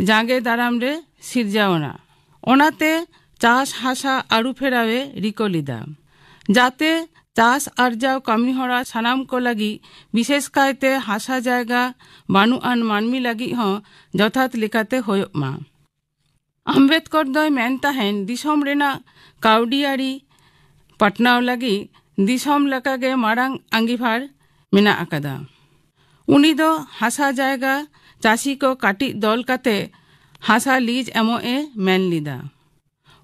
ᱡᱟᱸᱜᱮ ᱫᱟᱨᱟᱢ ᱨᱮ ᱥᱤᱨᱡᱟᱹᱣ ᱮᱱᱟ᱾ ᱚᱱᱟᱛᱮ ᱪᱟᱥ ᱦᱟᱥᱟ ᱟᱹᱨᱩᱯᱷᱮᱨᱟᱣ ᱮ ᱨᱤᱠᱟᱹ ᱞᱮᱫᱟ, ᱡᱟᱛᱮ ᱪᱟᱥ ᱟᱨᱡᱟᱣ ᱠᱟᱹᱢᱤᱦᱚᱨᱟ ᱥᱟᱱᱟᱢ ᱠᱚ ᱞᱟᱹᱜᱤᱫ, ᱵᱤᱥᱮᱥ ᱠᱟᱭᱛᱮ ᱦᱟᱥᱟ ᱡᱟᱭᱜᱟ ᱵᱟᱹᱱᱩᱜ ᱟᱱ ᱢᱟᱹᱱᱢᱤ ᱞᱟᱹᱜᱤᱫ ᱦᱚᱸ ᱡᱚᱛᱷᱟᱛ ᱞᱮᱠᱟᱛᱮ ᱦᱩᱭᱩᱜ ᱢᱟ᱾ ᱟᱢᱵᱮᱫᱠᱚᱨ ᱫᱚᱭ ᱢᱮᱱ ᱛᱟᱦᱮᱸᱱ, ᱫᱤᱥᱚᱢ ᱨᱮᱱᱟᱜ ᱠᱟᱹᱣᱰᱤᱭᱟᱹᱨᱤ ᱯᱟᱴᱱᱟᱣ ᱞᱟᱹᱜᱤᱫ ᱫᱤᱥᱚᱢ ᱞᱮᱠᱟᱜᱮ ᱢᱟᱨᱟᱝ ᱟᱸᱜᱤᱵᱷᱟᱨ ᱢᱮᱱᱟᱜ ᱟᱠᱟᱫᱟ᱾ ᱩᱱᱤ ᱫᱚ ᱦᱟᱥᱟ ᱡᱟᱭᱜᱟ ᱪᱟᱹᱥᱤ ᱠᱚ ᱠᱟᱹᱴᱤᱡ ᱫᱚᱞ ᱠᱟᱛᱮ ᱦᱟᱥᱟ ᱞᱤᱡ ᱮᱢᱚᱜ ᱮ ᱢᱮᱱ ᱞᱮᱫᱟ᱾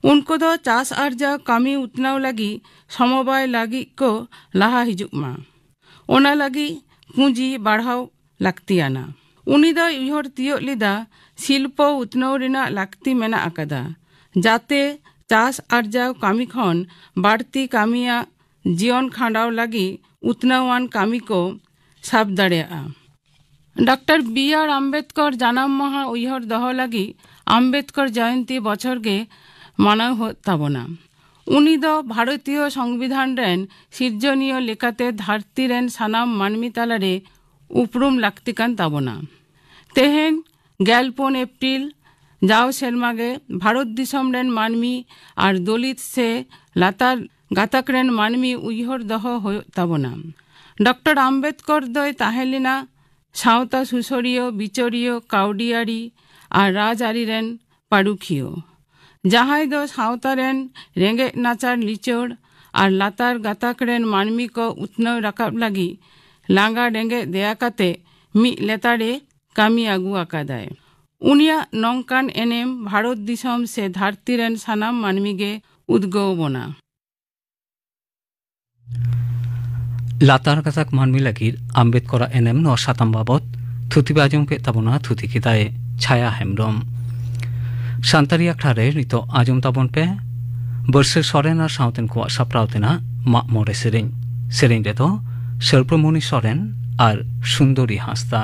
ᱩᱱᱠᱩ ᱫᱚ ᱪᱟᱥ ᱟᱨᱡᱟᱣ ᱠᱟᱹᱢᱤ ᱩᱛᱱᱟᱹᱣ ᱞᱟᱹᱜᱤᱫ ᱥᱚᱢᱚᱵᱟᱭ ᱞᱟᱹᱜᱤᱫ ᱠᱚ ᱞᱟᱦᱟ ᱦᱤᱡᱩᱜ ᱢᱟ᱾ ᱚᱱᱟ ᱞᱟᱹᱜᱤᱫ ᱯᱩᱸᱡᱤ ᱵᱟᱲᱦᱟᱣ ᱞᱟᱹᱠᱛᱤᱭᱟᱱᱟ᱾ ᱩᱱᱤ ᱫᱚᱭ ᱩᱭᱦᱟᱹᱨ ᱛᱤᱭᱳᱜ ᱞᱮᱫᱟ, ᱥᱤᱞᱯᱚ ᱩᱛᱱᱟᱹᱣ ᱨᱮᱱᱟᱜ ᱞᱟᱹᱠᱛᱤ ᱢᱮᱱᱟᱜ ᱟᱠᱟᱫᱟ, ᱡᱟᱛᱮ ᱪᱟᱥ ᱟᱨᱡᱟᱣ ᱠᱟᱹᱢᱤ ᱠᱷᱚᱱ ᱵᱟᱹᱲᱛᱤ ᱠᱟᱹᱢᱤᱭᱟᱜ ᱡᱤᱭᱚᱱ ᱠᱷᱟᱸᱰᱟᱣ ᱞᱟᱹᱜᱤᱫ ᱩᱛᱱᱟᱹᱣᱟᱱ ᱠᱟᱹᱢᱤ ᱠᱚ ᱥᱟᱵ ᱫᱟᱲᱮᱭᱟᱜᱼᱟ᱾ ᱰᱚᱠᱴᱚᱨ ᱵᱤ ᱟᱨ ᱟᱢᱵᱮᱫᱠᱚᱨ ᱡᱟᱱᱟᱢ ᱢᱟᱦᱟ ᱩᱭᱦᱟᱹᱨ ᱫᱚᱦᱚ ᱞᱟᱹᱜᱤᱫ ᱟᱢᱵᱮᱫᱠᱚᱨ ᱡᱚᱭᱚᱱᱛᱤ ᱵᱚᱪᱷᱚᱨ ᱜᱮ ᱢᱟᱱᱟᱣ ᱦᱩᱭᱩᱜ ᱛᱟᱵᱚᱱᱟ᱾ ᱩᱱᱤ ᱫᱚ ᱵᱷᱟᱨᱚᱛᱤᱭᱚ ᱥᱚᱝᱵᱤᱫᱷᱟᱱ ᱨᱮᱱ ᱥᱤᱨᱡᱚᱱᱤᱭᱟᱹ ᱞᱮᱠᱟᱛᱮ ᱫᱷᱟᱹᱨᱛᱤ ᱨᱮᱱ ᱥᱟᱱᱟᱢ ᱢᱟᱹᱱᱢᱤ ᱛᱟᱞᱟᱨᱮ ᱩᱯᱨᱩᱢ ᱞᱟᱹᱠᱛᱤ ᱠᱟᱱ ᱛᱟᱵᱚᱱᱟ᱾ ᱛᱮᱦᱮᱧ ᱜᱮᱞ ᱯᱩᱱ ᱮᱯᱨᱤᱞ ᱡᱟᱣ ᱥᱮᱨᱢᱟ ᱜᱮ ᱵᱷᱟᱨᱚᱛ ᱫᱤᱥᱚᱢ ᱨᱮᱱ ᱢᱟᱹᱱᱢᱤ ᱟᱨ ᱫᱚᱞᱤᱛ ᱥᱮ ᱞᱟᱛᱟᱨ ᱜᱟᱛᱟᱠ ᱨᱮᱱ ᱢᱟᱹᱱᱢᱤ ᱩᱭᱦᱟᱹᱨ ᱫᱚᱦᱚ ᱦᱩᱭᱩᱜ ᱛᱟᱵᱚᱱᱟ᱾ ᱰᱚᱠᱴᱚᱨ ᱟᱢᱵᱮᱫᱽᱠᱚᱨ ᱫᱚᱭ ᱛᱟᱦᱮᱸ ᱞᱮᱱᱟ ᱥᱟᱶᱛᱟ ᱥᱩᱥᱟᱹᱨᱤᱭᱟᱹ, ᱵᱤᱪᱟᱹᱨᱤᱭᱟᱹ, ᱠᱟᱹᱣᱰᱤᱭᱟᱹᱨᱤ ᱟᱨ ᱨᱟᱡᱽᱟᱹᱨᱤ ᱨᱮᱱ ᱯᱟᱹᱨᱩᱠᱷᱤᱭᱟᱹ, ᱡᱟᱦᱟᱸᱭ ᱫᱚ ᱥᱟᱶᱛᱟ ᱨᱮᱱ ᱨᱮᱸᱜᱮᱡ ᱱᱟᱪᱟᱨ, ᱞᱤᱪᱟᱹᱲ ᱟᱨ ᱞᱟᱛᱟᱨ ᱜᱟᱛᱟᱠ ᱨᱮᱱ ᱢᱟᱹᱱᱢᱤ ᱠᱚ ᱩᱛᱱᱟᱹᱣ ᱨᱟᱠᱟᱵ ᱞᱟᱹᱜᱤᱫ ᱞᱟᱸᱜᱟ ᱨᱮᱸᱜᱮᱡ ᱫᱮᱭᱟ ᱠᱟᱛᱮ ᱢᱤᱫ ᱞᱮᱛᱟᱲᱮ ᱠᱟᱹᱢᱤ ᱟᱹᱜᱩ ᱟᱠᱟᱫᱟᱭ᱾ ᱩᱱᱤᱭᱟᱜ ᱱᱚᱝᱠᱟᱱ ᱮᱱᱮᱢ ᱵᱷᱟᱨᱚᱛ ᱫᱤᱥᱚᱢ ᱥᱮ ᱫᱷᱟᱹᱨᱛᱤ ᱨᱮᱱ ᱥᱟᱱᱟᱢ ᱢᱟᱹᱱᱢᱤ ᱜᱮ ᱩᱫᱽᱜᱟᱹᱣ ᱵᱚᱱᱟ᱾ ᱞᱟᱛᱟᱨ ᱜᱟᱛᱟᱠ ᱢᱟᱹᱱᱢᱤ ᱞᱟᱹᱜᱤᱫ ᱟᱢᱵᱮᱫᱽᱠᱚᱨᱟᱜ ᱮᱱᱮᱢ, ᱱᱚᱣᱟ ᱥᱟᱛᱟᱢ ᱵᱟᱵᱚᱛ ᱛᱷᱩᱛᱤ ᱟᱸᱡᱚᱢ ᱠᱮᱫ ᱛᱟᱵᱚᱱᱟ, ᱛᱷᱩᱛᱤ ᱠᱮᱫᱟᱭ ᱪᱷᱟᱭᱟ ᱦᱮᱢᱵᱨᱚᱢ᱾ ᱥᱟᱱᱛᱟᱲᱤ ᱟᱠᱷᱲᱟ ᱨᱮ ᱱᱤᱛᱚᱜ ᱟᱸᱡᱚᱢ ᱛᱟᱵᱚᱱ ᱯᱮ ᱵᱟᱹᱨᱥᱟᱹ ᱥᱚᱨᱮᱱ ᱟᱨ ᱥᱟᱶᱛᱮᱱ ᱠᱚᱣᱟᱜ ᱥᱟᱯᱲᱟᱣ ᱛᱮᱱᱟᱜ ᱢᱟᱜ ᱢᱚᱬᱮ ᱥᱮᱨᱮᱧ᱾ ᱥᱮᱨᱮᱧ ᱨᱮᱫᱚ ᱥᱟᱹᱨᱯᱨᱚᱢᱚᱱᱤ ᱥᱚᱨᱮᱱ ᱟᱨ ᱥᱩᱱᱫᱚᱨᱤ ᱦᱟᱸᱥᱫᱟ᱾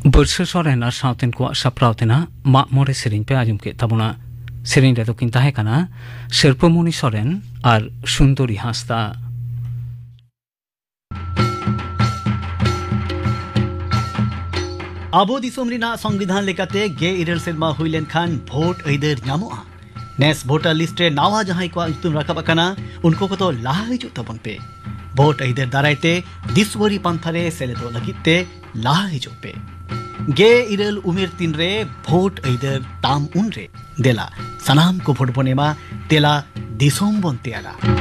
ᱵᱟᱹᱨᱥᱟᱹ ᱥᱚᱨᱮᱱ ᱟᱨ ᱥᱟᱶᱛᱮᱱ ᱠᱚᱣᱟᱜ ᱥᱟᱯᱲᱟᱣ ᱛᱮᱱᱟᱜ ᱢᱟᱜ ᱢᱚᱬᱮ ᱥᱮᱨᱮᱧ ᱯᱮ ᱟᱸᱡᱚᱢ ᱠᱮᱫ ᱛᱟᱵᱚᱱᱟ᱾ ᱥᱮᱨᱮᱧ ᱨᱮᱫᱚ ᱠᱤᱱ ᱛᱟᱦᱮᱸ ᱠᱟᱱᱟ ᱥᱤᱨᱯᱟᱹᱢᱩᱱᱤ ᱥᱚᱨᱮᱱ ᱟᱨ ᱥᱩᱱᱫᱚᱨᱤ ᱦᱟᱸᱥᱫᱟ᱾ ᱟᱵᱚ ᱫᱤᱥᱚᱢ ᱨᱮᱱᱟᱜ ᱥᱚᱝᱵᱤᱫᱷᱟᱱ ᱞᱮᱠᱟᱛᱮ ᱜᱮᱞ ᱤᱨᱟᱹᱞ ᱥᱮᱨᱢᱟ ᱦᱩᱭ ᱞᱮᱱᱠᱷᱟᱱ ᱵᱷᱳᱴ ᱟᱹᱭᱫᱟᱹᱨ ᱧᱟᱢᱚᱜᱼᱟ᱾ ᱱᱮᱥ ᱵᱷᱳᱴᱟᱨ ᱞᱤᱥᱴ ᱨᱮ ᱱᱟᱣᱟ ᱡᱟᱦᱟᱸᱭ ᱠᱚᱣᱟᱜ ᱧᱩᱛᱩᱢ ᱨᱟᱠᱟᱵ ᱟᱠᱟᱱᱟ, ᱩᱱᱠᱩ ᱠᱚᱫᱚ ᱞᱟᱦᱟ ᱦᱤᱡᱩᱜ ᱛᱟᱵᱚᱱ ᱯᱮ᱾ ᱵᱷᱳᱴ ᱟᱹᱭᱫᱟᱹᱨ ᱫᱟᱨᱟᱭ ᱛᱮ ᱫᱤᱥᱣᱟᱹᱨᱤ ᱯᱟᱱᱛᱷᱟ ᱨᱮ ᱥᱮᱞᱮᱫᱚᱜ ᱞᱟᱹᱜᱤᱫ ᱛᱮ ᱞᱟᱦᱟ ᱦᱤᱡᱩᱜ ᱯᱮ᱾ ᱜᱮᱞ ᱤᱨᱟᱹᱞ ᱩᱢᱮᱨ ᱛᱤᱱ ᱨᱮ ᱵᱷᱳᱴ ᱟᱹᱭᱫᱟᱹᱨ ᱛᱟᱢ ᱩᱱ ᱨᱮ᱾ ᱫᱮᱞᱟ, ᱥᱟᱱᱟᱢ ᱠᱚ ᱵᱷᱳᱴ ᱵᱚᱱ ᱮᱢᱟ, ᱫᱮᱞᱟ, ᱫᱤᱥᱚᱢ ᱵᱚᱱ ᱛᱮᱭᱟᱨᱟ᱾